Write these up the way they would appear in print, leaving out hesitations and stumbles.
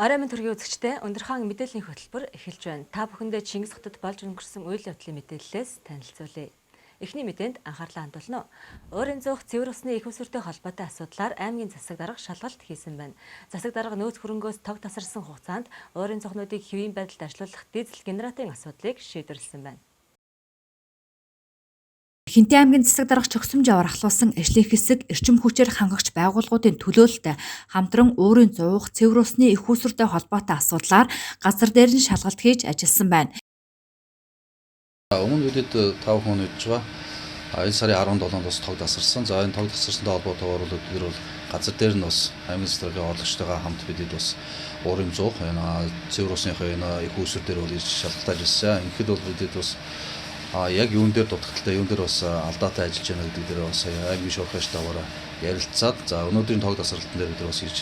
Орой минь төргийн үзэгчдээ Өндөрхаан мэдээллийн хөтөлбөр эхэлж байна. Та бүхэндээ Чингис хотод болж өнгөрсөн үйл явдлын мэдээллээс танилцуулъя. Эхний мэдээнд анхаарлаа хандуулна. Уурын зуух цэвэр усны их усүртэй холбоотой асуудлаар аймгийн засаг дарга шалгалт хийсэн байна. Засаг дарга нөөц хөрөнгөөс тог тасарсан хугацаанд уурын цохнуудыг хэвийн байдалд ажилуулах дизель генераторын асуудлыг шийдвэрлэсэн байна. Хинтээ аймгийн засаг дарга Чогсом Жавар ахлуулсан ажлын хэсэг эрчим хүчээр хангагч байгууллагуудын төлөөлөлт хамтран уурын зуух, цэвэр усны эх үүсвэртэй холбоотой асуудлаар газар дээр нь шалгалт хийж ажилласан байна. Өмнө бидэд 5 хүн үдж байгаа. Энэ сарын 17-нд бас тог тасарсан. За энэ тог тасарсантай холбоотойгоор бол бид нар бол газар дээр нь бас аймгийн засаг даргын орлогчтойгоо хамт бидэд бас уурын зуух, энэ цэвэр усныхаа энэ эх үүсвэр дээр бол ирж шалгалтаа ажилласан. Ингээд бол бидэд бас яг юун дээр дутагдaltaй, юун дээр бас алдаатай ажиллаж байна гэдэг дээр бас аймгийн шуурхай штабаараа ярилцаад, за өнөөдрийн тог тасралтан дээр бид нар бас ирж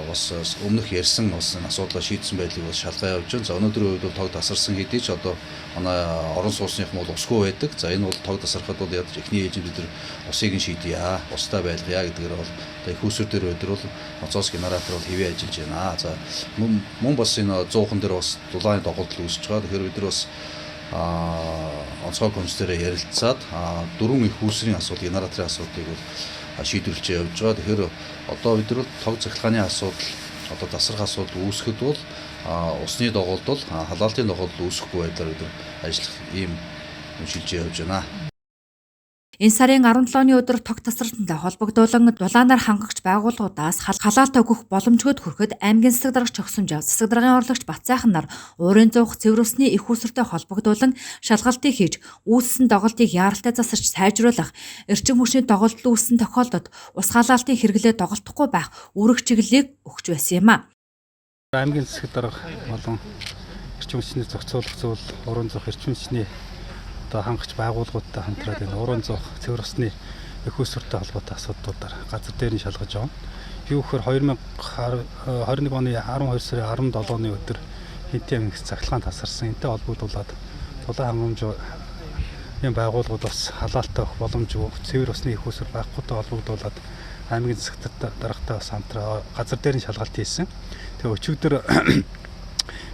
бас өмнөх ярьсан бас асуудлаа шийдсэн байдлыг бас шалгаа явуулж байна. За өнөөдрийн үед бол тог тасарсан хэдий ч одоо манай орон сууцных нь бол усгүй байдаг. За энэ бол тог тасрахад бол ядаж эхний ээлжинд бид нар усыг нь шийдье, устай байлгая гэдгээр бол одоо их усүр дээр өдөр бол ноцоос генератор бол хэвээ ажиллаж байна. За мөн бас энэ 100-хан дээр бас дулааны доголдол үүсэж байгаа. Тэгэхээр бид нар бас онцгой комиссаараа ярилцаад дөрвөн их үүсрийн асуудал, генераторын асуудлыг бол шийдвэрлэж явж байгаа. Тэгэхээр одоо бид нар тог цахилгааны асуудал, одоо тасрах асуудал үүсгэхэд бол усны доголдол, халаалтын доголдол үүсэхгүй байдлаар бид нар ажиллах ийм шилжиж явж байна. Энэ сарын 17-ны өдөр тог тасралтантай холбогдуулан дулаанаар хангагч байгууллагуудаас халаалт өгөх боломжгүйд хүрэхэд аймгийн засаг дарга Чогсом Жав, засаг даргын орлогч Батсайхан нар уурын зуух, цэвэр усны эх үүсвэртэй холбогдуулан шалгалтыг хийж, үүссэн доголдыг яаралтай засарч сайжруулах, эрчим хүчний доголдол үүссэн тохиолдолд ус халаалтын хэрэглээ доголдохгүй байх үүрэг чиглэлийг өгч байсан юм а. Аймгийн засаг дарга болон эрчим хүчний зохицуулах зүйл, уурын зуух, эрчим хүчний одоо хангах байгууллагуудтай хамтраад энэ уурын зуух, цэвэр усны эх үүсвэртэй холбоотой асуудлуудаар газар дээр нь шалгаж байгаа. Юу гэхээр 2021 оны 12 сарын 17-ны өдөр Хинтээ аймагт цахилгаан тасарсан. Энтэй холбогдуулаад дулаан хангамж юм байгууллагууд бас халаалтай өгөх боломжгүй, цэвэр усны эх үүсвэр байхгүйтэй холбогдуулаад аймгийн засаг даргатай бас хамтраа газар дээр нь шалгалт хийсэн. Тэгээ өчигдөр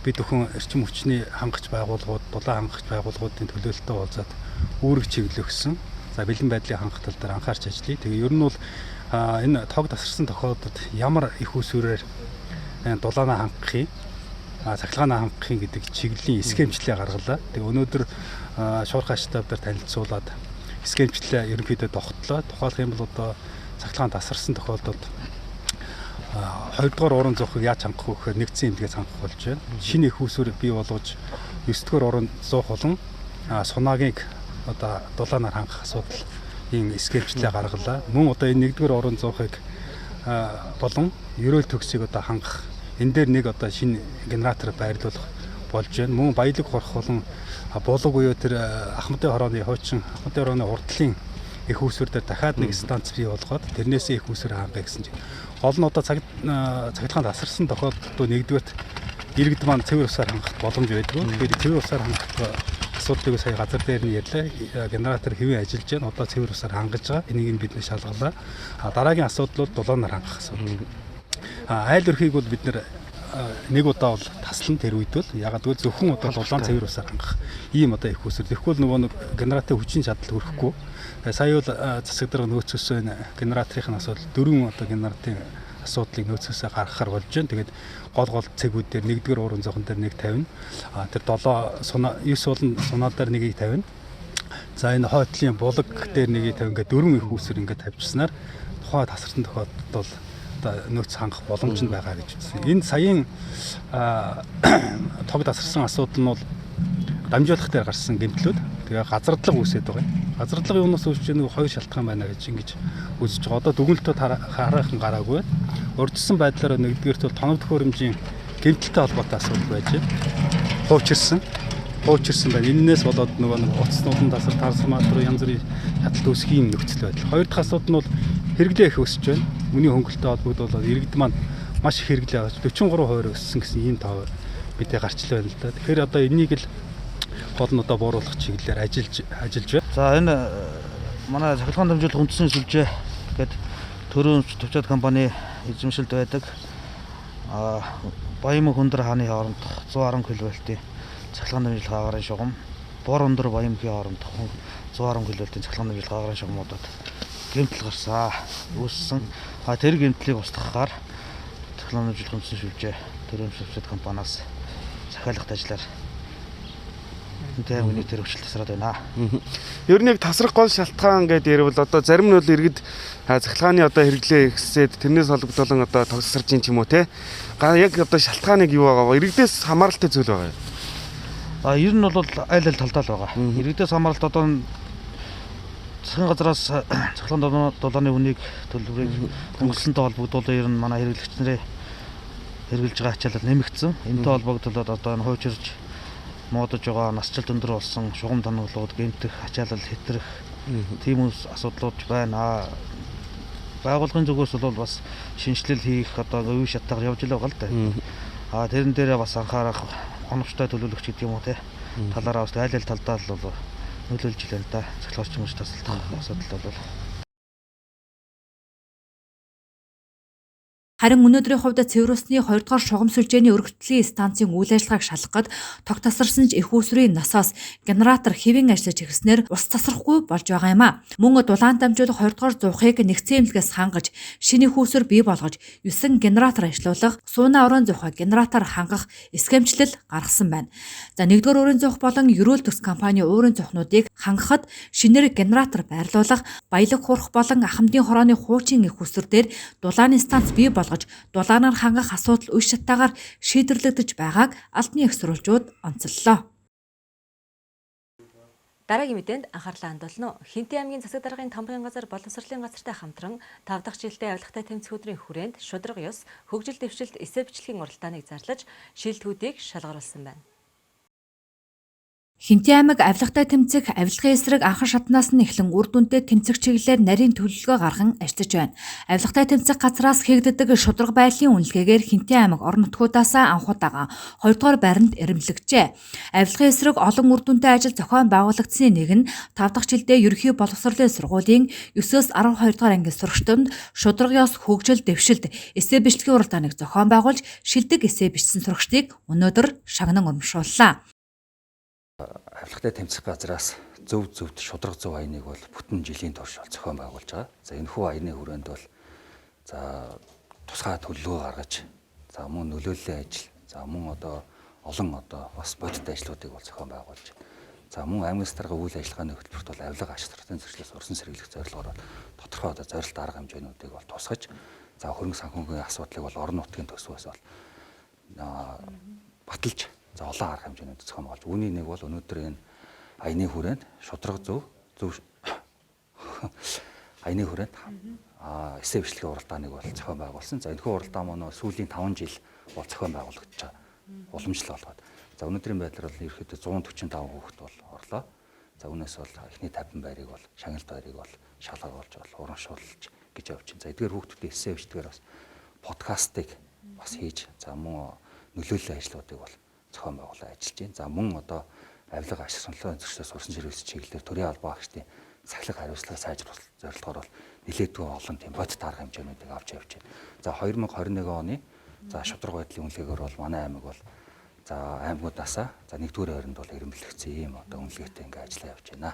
бид бүхэн эрчим хүчний хангах байгууллагууд, дулаан хангах байгууллагуудын төлөөлөлтөд уулзаад үүрэг чиглэл өгсөн. За бэлэн байдлыг хангах тал дээр анхаарч ажиллая. Тэгээ ер нь бол энэ тог тасарсан тохиолдолд ямар их үүсвэрээр дулаанаа хангах юм, цахилгаанаа хангах юм гэдэг чиглэлийн схемчлээ гаргалаа. Тэгээ өнөөдөр шуурхай штаб дээр танилцуулаад схемчлээ ерөнхийдөө тогтлоо. Тухайлах юм бол одоо цахилгаан тасарсан тохиолдолд хоёрдугаар уран зуухыг яаж хангах вэ гэхээр нэгдсэн эмнэлгээс хангах болж байна. Шинэ их үүсвэр бий болгож 9-р уран зуух болон сунаагийг одоо дулаанаар хангах асуудал ийм схемчлээ гаргалаа. Мөн одоо энэ 1-р уран зуухыг болон ерөөл төгсийг одоо хангах энэ дээр нэг одоо шинэ генератор байрлуулах болж байна. Мөн баялаг хорох болон булаг буюу тэр Ахмадын хорооны хуучин Ахмадын хорооны урдлын их үүсвэр дээр дахиад нэг станц бий болгоод тэрнээсээ их үүсвэр хангая гэсэн чинь гол нь одоо цахилгаан тасарсан тохиолдолд нэгдүгээрт иргэд маань цэвэр усаар хангах боломж байдгүй. Тэгэхээр цэвэр усаар хангах асуудлыг сая газар дээр нь ярьлаа. Генератор хэвэн ажиллаж байна. Одоо цэвэр усаар хангаж байгаа. Энийг нь бид нэ шалгалаа. Дараагийн асуудал бол дулаанаар хангах асуудал. Айл өрхийг бол бид нэр нэг удаа бол таслан тэр үед бол ягаад гэвэл зөвхөн одоо дулаан цэвэр усаар хангах ийм одоо их үүсвэр. Тэгэхгүй нөгөө нэг генераторын хүчин чадал хүрэхгүй. Сая бол засаг дарга нөөцөөсөө энэ генераторын асуудал дөрвөн одоо генераторын асуудлыг нөөцөөсөө гаргахар болж байна. Тэгээд гол гол цэгүүд дээр 1-р уурын зохон дээр 1.50, тэр 7 сунаа 9 болон сунаа дээр 1.50. За энэ хойтлын булаг дээр 1.50 ингээд дөрвөн их үүсвэр ингээд тавьчихсанаар тухайн тасарсан тохиолдолд бол одоо нөөц хангах боломж нь байгаа гэж үзсэн. Энэ саяын тог тасарсан асуудал нь бол дамжуулах дээр гарсан гэмтлүүд. Тэгээ газардлага үүсээд байгаа юм. Газардлага юунаас үүсэж байгаа нэг хоёр шалтгаан байна гэж ингэж үзэж байгаа. Одоо дүгнэлтүүд хараахан гараагүй. Урьдчилсан байдлаар нэгдүгээрт бол тоног төхөөрөмжийн гэмтэлтэй холбоотой асуудал байж байна. Хуучирсан байна. Эннээс болоод нөгөө нэг утас нудан тасар, трансформатор янз бүрийн шаталт үүсэх юм нөхцөл байдал. Хоёр дахь асуудал нь бол хэрэглээ их өсөж байна. Үнийн хөнгөлөлтөд холбогдуулаад иргэд маань маш их хэрэглээ авч 43% өссөн гэсэн ийм тоо мэдээ гарчлаа байна л да. Тэгэхээр одоо энийг л гол нь одоо бууруулах чиглэлээр ажиллаж байна. За энэ манай цахилгаан дамжуулах үндсэн сүлжээ гээд төрийн төвчөөд компани эзэмшилд байдаг. Баян Өндөр хааны хоорондох 110 кВ-ийн цахилгаан дамжуулах агаарын шугам, Бор Өндөр Баян-хийн хоорондох 110 кВ-ийн цахилгаан дамжуулах агаарын шугамуудад гэмтэл гарсан. Үүссэн. Тэр гэмтлийг устгахаар цахилгаан дамжуулах үндсэн сүлжээ төрийн сүлжээ компаниас захиалгад ажиллаар Хэнтэй аймгийн нийтээр хөгжил тасраад байна. Ер нь яг тасрах гол шалтгаан гэдээ ярил одоо зарим нь бол иргэд цахилгааны одоо хэрэглээ ихсээд тэрнээс холбогдуулан одоо тогтсорж ин ч юм уу те. Яг одоо шалтгааныг юу байгаа вэ? Иргэдээс хамааралтай зүйл байгаа юу? Ер нь бол аль аль талдаа л байгаа. Иргэдээс хамааралт одоо засгийн газраас цахилгаан дулааны үнийг төлбөрийг хөнгөлсөнтэй холбогдуулан ер нь манай хэрэглэгч нарын хэрэглэж байгаа ачаалал нэмэгдсэн. Энэтэй холбогдуулаад одоо энэ хуучирч муудаж байгаа насжилт өндөр болсон шугам тоноглууд гэмтэх, ачаалал хэтрэх тийм асуудлууд байна. Байгууллагын зүгээс бол бас шинжилэл хийх одоо үе шатаар явж л байгаа л да. Тэрэн дээрээ бас анхаарах оновчтой төлөөлөгч гэдэг юм уу те. Талаараа бас аль аль талдаа л бол нөлөөлж илээ л да. Цахилгаан орчмоч тасалдах асуудал бол. Харин өнөөдрийн хувьд цэвэр усны 2 дугаар шугам сүлжээний өргөтлийн станцын үйл ажиллагааг шалгахад тог тасарсан ч их усрын насоос генератор хэвэн ажиллаж эхэлснээр ус тасрахгүй болж байгаа юм а. Мөн дулаан дамжуулах 2 дугаар зуухыг нэгдсэн эмнэлгээс хангаж, шинэ их усүр бий болгож 9 генератор ажиллуулах, сууна орон зуухыг генератор хангах схемчлэл гаргасан байна. За 1 дугаар өрийн зуух болон Ерөөл төс компани уурын зуухнуудыг хангахад шинээр генератор байрлуулах, Баялаг хурах болон Ахмадын хорооны хуучин их усүр дээр дулааны станц бий болгож дулаанаар хангах асуудал үе шаттайгаар шийдвэрлэгдэж байгааг албаны эх сурвалжууд онцоллоо. Дараагийн мэдээнд анхаарлаа хандуулна. Хинтээ аймгийн засаг даргын томбогын газар боловсролын газартай хамтран 5 дахь жилдээ авилгатай тэмцэх өдрийн хүрээнд шударга ёс, хөгжил дэвшилт, эсэ бичлэгийн уралдааныг зарлаж шилдэгүүдийг шалгаруулсан байна. Хинтээ аймаг авилгатай тэмцэх авилгын эсрэг анхан шатнаас нь эхлэн үр дүнтэй тэмцэх чиглэлээр нарийн төлөвлөгөө гарган ажиллаж байна. Авилгатай тэмцэх газраас хийгддэг шударга байдлын үнэлгээгээр Хинтээ аймаг орон нутгуудаасаа анхудаага 2 дугаар байранд эрэмблэгжээ. Авилгын эсрэг олон үр дүнтэй ажил зохион байгуулагдсны нэг нь 5 дахь жилдээ ерөнхий боловсролын сургуулийн 9-өөс 12 дугаар ангийн сурагчдад шударга ёс, хөгжил, дэвшилт, эсэ бичлэгийн уралдааныг зохион байгуулж шилдэг эсэ бичсэн сурагчдыг өнөөдөр шагнан урамшууллаа. Авилгатай тэмцэх газраас зөв зөвд шударга зөв аяныг бол бүтэн жилийн турш бол зохион байгуулж байгаа. За энэхүү аяны хүрээнд бол за тусгай төлөвлөгөө гаргаж, за мөн нөлөөллийн ажил, за мөн одоо олон одоо бас бодит ажлуудыг бол зохион байгуулж, за мөн аймгийн даргын үйл ажиллагааны хөтөлбөрт бол авилга ач холбогдолтой зөрчлөөс урсан сэргийлэх зорилгоор бол тодорхой одоо зорилт арга хэмжээнүүдийг бол тусгаж, за хөрөнгө санхүүгийн асуудлыг бол орон нутгийн төсвөөс бол баталж, за олон арга хэмжээнүүд зохион байгуулж. Үүний нэг бол өнөөдөр энэ аяны хүрээнд шударга зөв зөв аяны хүрээнд эсэ бичлэгийн уралдааныг бол зохион байгуулсан. За энэхүү уралдаан маань сүүлийн 5 жил бол зохион байгуулагдаж байгаа. Уламжлал болгоод. За өнөөдрийн байдлаар бол ерөнхийдөө 145 хүүхэд бол орлоо. За үүнээс бол эхний 50 байрыг бол шагналт байрыг бол шалгаруулж бол урамшуулж гэж явж байна. За эдгээр хүүхдүүдийн эсэ бичлэгээр бас подкастыг бас хийж, за мөн нөлөөллийн ажлуудыг бол зохион байгуулаад ажиллаж байна. За мөн одоо авилга ашиг сонирхлын зөрчлөөс урсан сэргийлэх чиглэлээр төрийн албан агчдын сахилах хариуцлага сайжруулах зорилгоор бол нэлээдгүй олон тийм бодит арга хэмжээнүүдийг авч явж байна. За 2021 оны за шударга байдлын үнэлгээгээр бол манай аймаг бол за аймагуудаасаа за 1-р байранд бол эрэмблэгдсэн ийм одоо үнэлгээтэй ингээ ажиллаа явж байна.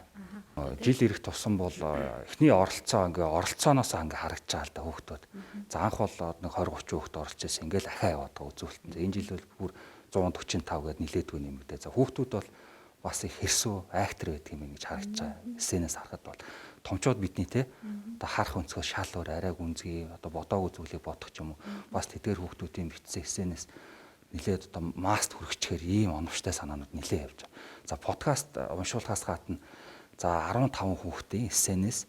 Жил ирэх тусам бол эхний оролцоо ингээ оролцооноос ингээ харагдаж байгаа л да хүүхдүүд. За анх бол нэг 20 30 хүүхд оролцож байсан, ингээл ахаа яваад байгаа үзүүлэлт. Энэ жил бол бүр 145 гээд нэлээдгүй нэмэгдээ. За хүүхдүүд бол бас их хэрсүү айхтар байдаг юм гэж харагдаж байгаа. Эсэнээс харахад бол томчууд бидний те одоо харах өнцгөөс шал өөр арай гүнзгий одоо бодоогүй зүйлийг бодох ч юм уу. Бас тэдгээр хүүхдүүдийн бичсэн эсэнээс нэлээд одоо маст хүргэчихээр ийм оновчтой санаанууд нэлээд явж байгаа. За подкаст уншуулахаас гадна за 15 хүүхдийн эсэнээс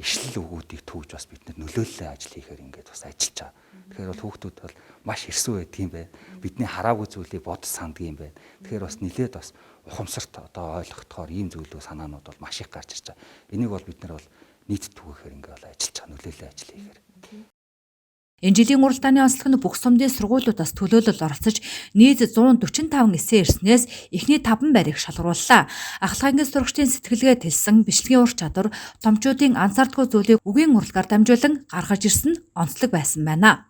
ишлэл өгүүдийг түүж бас бид нөлөөллийн ажил хийхээр ингээд бас ажиллаж байгаа. Тэгэхээр бол хүүхдүүд бол маш хэрсүү байдаг юм байна. Бидний хараагүй зүйлийг бодож санддаг юм байна. Тэгэхээр бас нэлээд бас ухамсарт одоо ойлгохдохоор ийм зүйлүүд санаанууд бол маш их гарч ирж байгаа. Энийг бол бид нар бол нийт түгээхээр ингээд бол ажиллаж байгаа, нөлөөллийн ажил хийхээр. Энэ жилийн уралдааны онцлог нь бүх сумдын сургуулиудаас төлөөлөл оролцож нийт 145 эсэ ирснээс эхний 5 байрыг шалгарууллаа. Ахлах ангийн сурагчдын сэтгэлгээ тэлсэн бичлэгийн ур чадвар, томчуудын анзаардаггүй зүйлийг үгийн урлагаар дамжуулан гаргаж ирсэн нь онцлог байсан байна.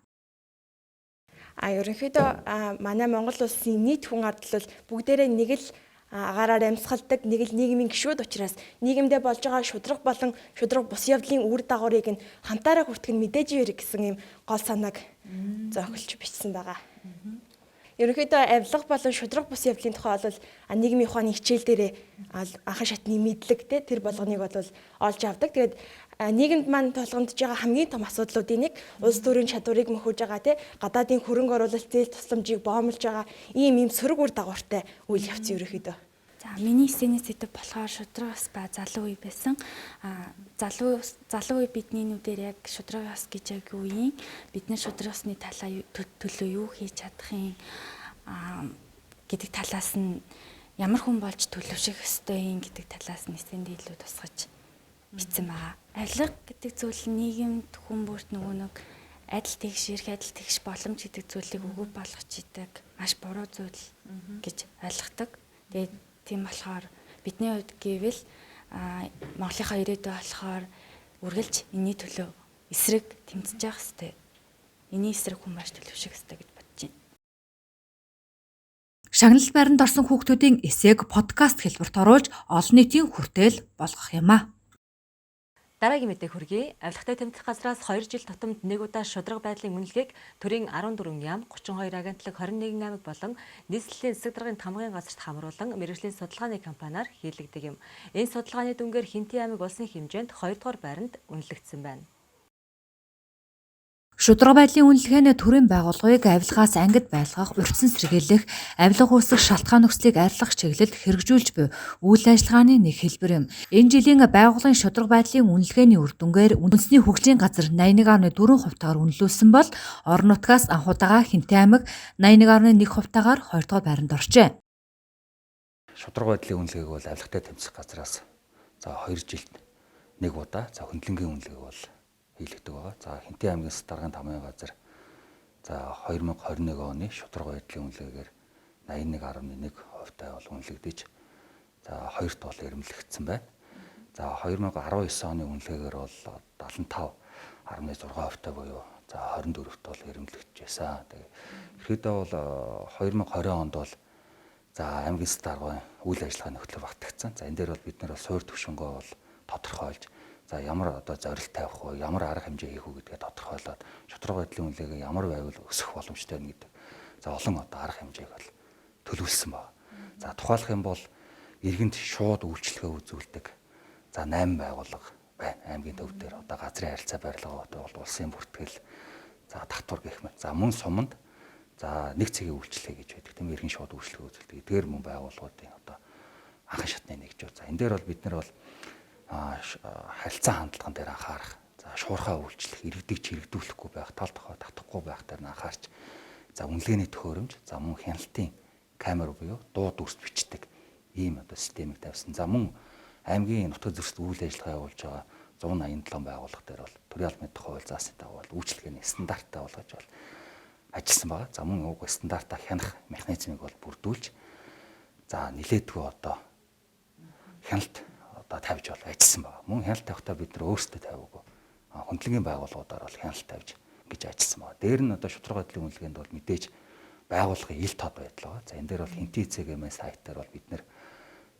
Ерөнхийдөө манай Монгол улсын нийт хүн ардл бол бүгдээрээ нэг л агаараар амьсгалдаг нэг л нийгмийн гишүүд учраас нийгэмдээ болж байгаа шударга болон шударга бус явдлын үр дагаврыг нь хамтаараа хүртэх нь мэдээж хэрэг гэсэн ийм гол санааг зохиолч бичсэн байгаа. Ерөнхийдөө авилга болон шударга бус явдлын тухай бол нийгмийн ухааны хичээл дээрээ анхан шатны мэдлэг те тэр болгоныг бол олж авдаг. Тэгээд нийгэмд маань тулгамдж байгаа хамгийн том асуудлуудын нэг улс төрийн чадварыг мөхөж байгаа те гадаадын хөрөнгө оруулалт зээл тусламжийг боомлж байгаа ийм сөрөг үр дагавартай үйл явц ерөнхийдөө. За миний эсэний сэдэв болохоор шударга ус ба залуу үе байсан. Залуу үе бидний нүдээр яг шударга ус гэж яг юу юм? Бид нар шударга усны талаа төлөө юу хийж чадах юм гэдэг талаас нь ямар хүн болж төлөвшөх ёстой юм гэдэг талаас нь эсэндээ илүү тусгаж бичсэн байгаа. Авилга гэдэг зүйл нийгэмд хүн бүрт нөгөө нэг адил тэгш, эрх адил тэгш боломж гэдэг зүйлийг үгүй болгож идэг маш буруу зүйл гэж ойлгодог. Тэгээд тийм болохоор бидний хувьд гэвэл Монголынхаа ирээдүй болохоор үргэлж энэний төлөө эсрэг тэмцэж явах хэрэгтэй. Энэний эсрэг хүн маш төлөвшөх хэрэгтэй гэж бодож байна. Шагналт байранд орсон хүүхдүүдийн эсээг подкаст хэлбэрт оруулж олон нийтийн хүртээл болгох юм а. Дараагийн мэдээ хүргэе. Авилгатай тэмцэх газраас 2 жил тутамд нэг удаа шударга байдлын үнэлгээг төрийн 14 яам, 32 агентлаг, 21 аймаг болон нийслэлийн засаг даргын тамгын газарт хамруулан мэргэжлийн судалгааны компаниар хийлэгдэг юм. Энэ судалгааны дүнгээр Хэнтийн аймаг улсын хэмжээнд 2 дугаар байранд үнэлэгдсэн байна. Шударга байдлын үнэлгээ нь төрийн байгууллагыг авилгаас ангид байлгах, урьдчилан сэргийлэх, авилга үүсгэх шалтгаан нөхцөлийг арилгах чиглэлд хэрэгжүүлж буй үйл ажиллагааны нэг хэлбэр юм. Энэ жилийн байгууллагын шударга байдлын үнэлгээний үр дүнгээр үндэсний хөгжлийн газар 81.4 хувьтайгаар үнэлүүлсэн бол орон нутгаас анхудаага Хэнтийн аймаг 81.1 хувьтайгаар 2 дугаар байранд оржээ. Шударга байдлын үнэлгээг бол авилгатай тэмцэх газраас за 2 жилд нэг удаа, за хөндлөнгийн үнэлгээг бол хийлэгдэг байгаа. За Хэнтийн аймгийн даргын тамгын газар за 2021 оны шударга байдлын үнэлгээгээр 81.1 хувьтай бол үнэлэгдэж за хоёрт бол эрэмблэгдсэн байна. За 2019 оны үнэлгээгээр бол 75.6 хувьтай буюу за 24-т бол эрэмблэгдэж байсан. Тэгээ ерөөдөө бол 2020 онд бол за аймгийн даргын үйл ажиллагааны хөтөлбөр багтагдсан. За энэ дээр бол бид нар бол суур түвшингөө бол тодорхойлж за ямар одоо зорилт тавих вэ, ямар арга хэмжээ хийх үү гэдгээ тодорхойлоод шударга байдлын үнэлгээгээ ямар байвал өсөх боломжтой байна гэдэг за олон одоо арга хэмжээг бол төлөвлөсөн байна. За тухайлах юм бол иргэнд шууд үйлчилгээ үзүүлдэг за 8 байгууллага байна. Аймгийн төв дээр одоо газрын харилцаа барилга бол улсын бүртгэл за татвар гэх мэт. За мөн суманд за нэг цэгийн үйлчилгээ гэж байдаг. Тийм иргэн шууд үйлчилгээ үзүүлдэг. Эдгээр мөн байгууллагуудын одоо анхан шатны нэгж. За энэ дээр бол бид нар бол харилцаа хандлаган дээр анхаарах, за шуурхай үйлчлэх, иргэдийг чирэгдүүлэхгүй байх, тал тохой татахгүй байх дээр нь анхаарч, за үнэлгээний төхөөрөмж, за мөн хяналтын камер буюу дуу дүрс бичдэг ийм одоо системийг тавьсан. За мөн аймгийн нутаг зөрчилд үйл ажиллагаа явуулж байгаа 187 байгууллага дээр бол төрийн албаны тухай хууль заасны дагуу бол үйлчилгээний стандарттай болгож бол ажилласан байгаа. За мөн уг стандартаа хянах механизмыг бол бүрдүүлж за нилээдгүй одоо хяналт одоо тавьж бол ажилласан байгаа. Мөн хяналт тавихтаа бид нар өөрсдөө тавиагүй. Хөндлөнгийн байгууллагуудаар бол хяналт тавьж ингэж ажилласан байгаа. Дээр нь одоо шударга байдлын үнэлгээнд бол мэдээж байгууллагын ил тод байдал байгаа. За энэ дээр бол Хэнтийн ЦГМ сайт дээр бол бид нэр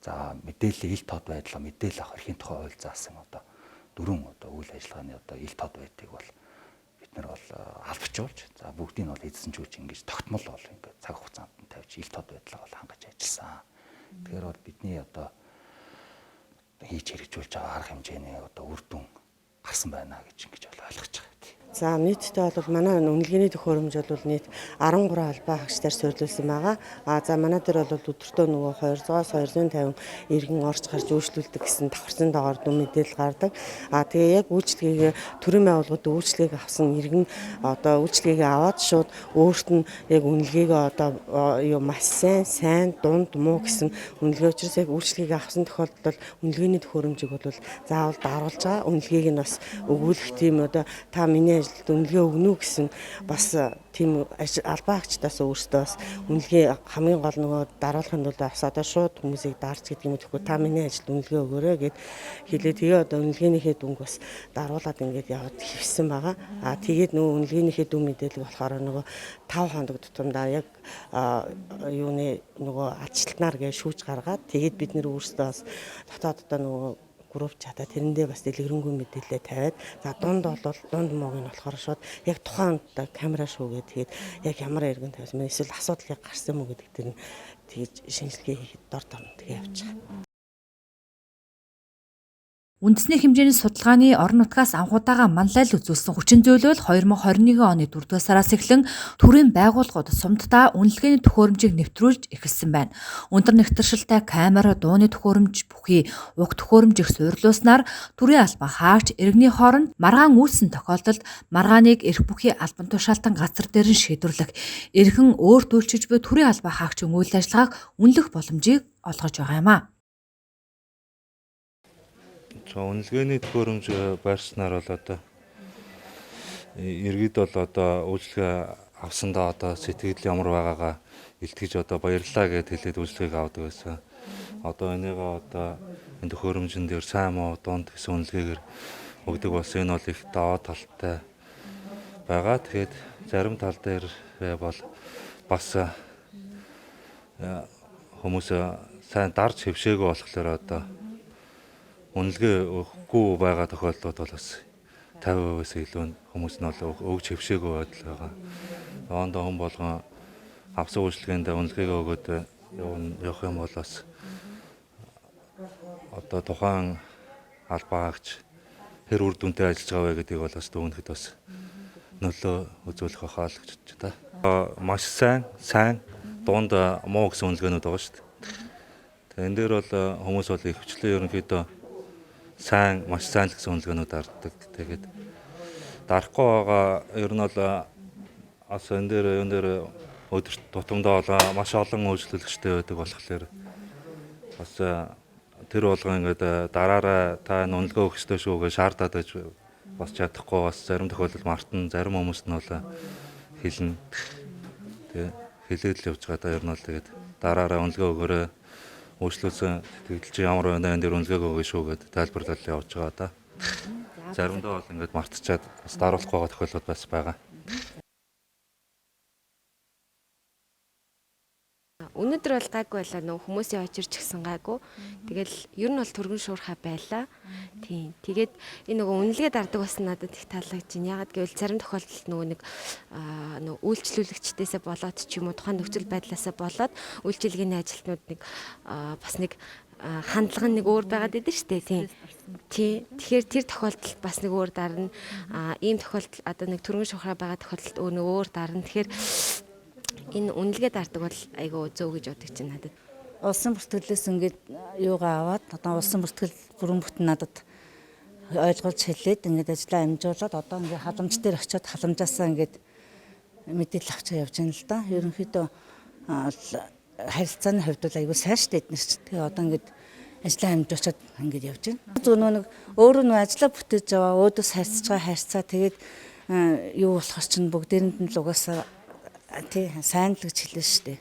за мэдээллийн ил тод байдлаа мэдээлэл авах эрхийн тухай хууль заасан одоо дөрвөн одоо үйл ажиллагааны одоо ил тод байдгийг бол бид нар бол албажуулж за бүгдийг нь бол эзэнжүүлж ингэж тогтмол бол ингээд цаг хугацаанд нь тавьж ил тод байдлаа бол хангаж ажилласан. Тэгэхээр бол бидний одоо хийж хэрэгжүүлж байгаа арга хэмжээний одоо үр дүн гарсан байна гэж ингэж бол ойлгож байгаа. За нийтдээ бол манай үнэлгээний төхөөрөмж бол нийт 13 албан хаагчдаар суйрлуулсан байгаа. А за манай дээр бол өдөртөө нөгөө 200-аас 250 иргэн орж гарч үйлчлүүлдэг гэсэн давхарсан доогоор дүн мэдээлэл гардаг. А тэгээ яг үйлчлэгээ төрийн байгууллагууд үйлчлэгийг авсан иргэн одоо үйлчлэгээ аваад шууд өөрт нь яг үнэлгээгээ одоо юу маш сайн, дунд, муу гэсэн үнэлгээ учраас яг үйлчлэгийг авсан тохиолдолд үнэлгээний төхөөрөмжийг бол заавал даруулж байгаа. Үнэлгээг нь бас өгүүлэх тийм одоо та миний ажилд үнэлгээ өгнө үү гэсэн бас тийм албан хаагчдаас өөрсдөө бас үнэлгээ хамгийн гол нөгөө даруулахын тулд бас одоо шууд хүмүүсийг дарж гэдэг юм уу, тэгэхгүй та миний ажилд үнэлгээ өгөөрэй гэд хэлээ. Тэгээ одоо үнэлгээнийхээ дүнг бас даруулаад ингээд яваад хэвсэн байгаа. А тэгээд нөгөө үнэлгээнийхээ дүн мэдээлэл болохоор нөгөө 5 хоног тутамдаа яг юуны нөгөө ажилтнаар гэж шүүж гаргаад тэгээд бид нэр өөрсдөө бас дотоод одоо нөгөө групп чатаа тэрэндээ бас дэлгэрэнгүй мэдээлэлээ тавиад, за дунд бол дунд мууг нь болохоор шууд яг тухайн үндэ камера шүүгээ тэгээд яг ямар иргэн тавьсан эсвэл асуудал яг гарсан юм уу гэдэг тэр нь тэгж шинжилгээ хийхэд дор дор нь тэгээ явж байгаа. Үндэсний хэмжээний судалгааны орон нутгаас анхудаага манлайл үзүүлсэн хүчин зүйл бол 2021 оны 4-р сараас эхлэн төрийн байгууллагууд сумддаа үнэлгээний төхөөрөмжийг нэвтрүүлж эхэлсэн байна. Өндөр нэгтэршилтэй камера, дууны төхөөрөмж бүхий уг төхөөрөмжийг суйрлуулснаар төрийн албан хаагч иргэний хооронд маргаан үүссэн тохиолдолд маргааныг эрх бүхий албан тушаалтан газар дээр нь шийдвэрлэх, эрхэн өөр үйлчилж буй төрийн албан хаагчийн үйл ажиллагааг үнэлэх боломжийг олгож байгаа юм а. За үнэлгээний төхөөрөмж байршснаар бол одоо иргэд бол одоо үйлчлэгээ авсандаа одоо сэтгэл ямар байгаагаа илтгэж одоо баярлалаа гэж хэлээд үйлчлэгийг авдаг байсан. Одоо энийг одоо энэ төхөөрөмжөн дээр сайн муу дунд гэсэн үнэлгээгээр өгдөг болсон. Энэ бол их даваа талтай байгаа. Тэгэхээр зарим тал дээр бол бас хүмүүс сайн дарж хэвшээгүй болохоор одоо үнэлгээ өгөхгүй байгаа тохиолдлууд бол бас 50%-аас илүү хүмүүс нь бол өгж хэвшээгүй байдал байгаа. Ондоо хүн болгон авсан үйлчилгээндээ үнэлгээгээ өгөөд явах юм бол бас одоо тухайн албан хаагч хэр үр дүнтэй ажиллаж байгаа вэ гэдгийг бол бас дүгнэхэд бас нөлөө үзүүлэх байхаа л гэж бодож байна. Маш сайн, сайн, дунд муу гэсэн үнэлгээнүүд байгаа шүү дээ. Тэгээ энэ дээр бол хүмүүс бол ихэвчлэн ерөнхийдөө сайн, маш сайн л гэсэн үнэлгээнүүд арддаг. Тэгээд дарахгүй байгаа ер нь бол бас энэ дээр өдөр тутамдаа бол маш олон үйлчлүүлэгчтэй байдаг болохоор бас тэр болгон ингээд дараараа та энэ үнэлгээ өгөх ёстой шүү гэж шаардаад байж бас чадахгүй, бас зарим тохиолдолд мартна, зарим хүмүүст нь бол хэлнэ. Тэгээ хэлээд л явж байгаа да. Ер нь бол тэгээд дараараа үнэлгээ өгөөрэй, үйлчлүүлсэн сэтгэл чи ямар байна, энэ дэр үнэлгээг өгнө шүү гэд тайлбарлал явж байгаа да. Заримдаа бол ингээд мартчихад бас даруулахгүй байгаа тохиолдол бас байгаа. Өнөөдөр бол гайгүй байлаа, нөгөө хүмүүсийн очирч гисэн гайгүй. Тэгэл ер нь бол түргэн шуурхай байлаа. Тийм. Тэгээд энэ нөгөө үнэлгээ дардаг бас надад их таалагдж байна. Яагаад гэвэл зарим тохиолдолд нөгөө нэг нөгөө үйлчлүүлэгчдээсээ болоод ч юм уу тухайн нөхцөл байдлаасаа болоод үйлчилгээний ажилтнууд нэг бас нэг хандлага нэг өөр байгаад идэв шүү дээ. Тийм. Тийм. Тэгэхээр тэр тохиолдолд бас нэг өөр дарна. Ийм тохиолдол одоо нэг түргэн шуурхай байгаа тохиолдолд өөр нэг өөр дарна. Тэгэхээр энэ үнэлгээ дардаг бол айгүй зөв гэж боддог чинь надад. Улсын бүртгэлээс ингээд юугаа аваад одоо улсын бүртгэл бүрэн бүтэн надад ойлгуулж хэлээд ингээд ажлаа амжуулаад одоо ингээд халамж дээр очиод халамжаасаа ингээд мэдээлэл авчаа явж байна л да. Ерөнхийдөө харилцааны хувьд бол айгүй сайн шүү дээ эднэр чинь. Тэгээ одоо ингээд ажлаа амжуулчаад ингээд явж байна. Зөв нэг өөрөө нэг ажлаа бүтээж аваа, өөдөөс харьцаж байгаа харьцаа тэгээд юу болохоор чинь бүгдээрэнд нь л угаасаа тий сайн л гэж хэлнэ шүү дээ.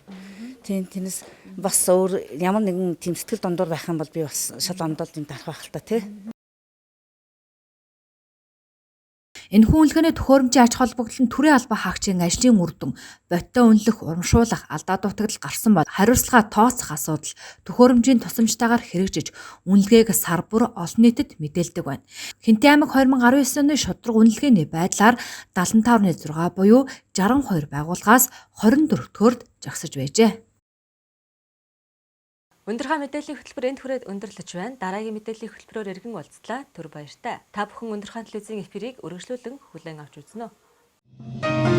Тийм тэрнээс бас өөр ямар нэгэн тийм сэтгэл дундуур байх юм бол би бас шал ондол юм дарах байх л та тий. Энэхүү үнэлгээний төхөөрөмжийн ач холбогдол нь төрийн албан хаагчийн ажлын үр дүн, бодиттой үнэлэх, урамшуулах, алдаа дутагдал гарсан бол хариуцлага тооцох асуудал төхөөрөмжийн тусламжтайгаар хэрэгжиж, үнэлгээг сар бүр олон нийтэд мэдээлдэг байна. Хэнтэй аймаг 2019 оны шударга үнэлгээний байдлаар 75.6 буюу 62 байгууллагаас 24-р жагсаж байжээ. Өндөр хаан мэдээллийн хөтөлбөр энд хүрээд өндөрлөж байна. Дараагийн мэдээллийн хөтөлбөрөөр иргэн уулзлаа. Түр баяртай. Та бүхэн Өндөр хаан телевизийн эфирийг үргэлжлүүлэн хүлээн авч үзнэ үү.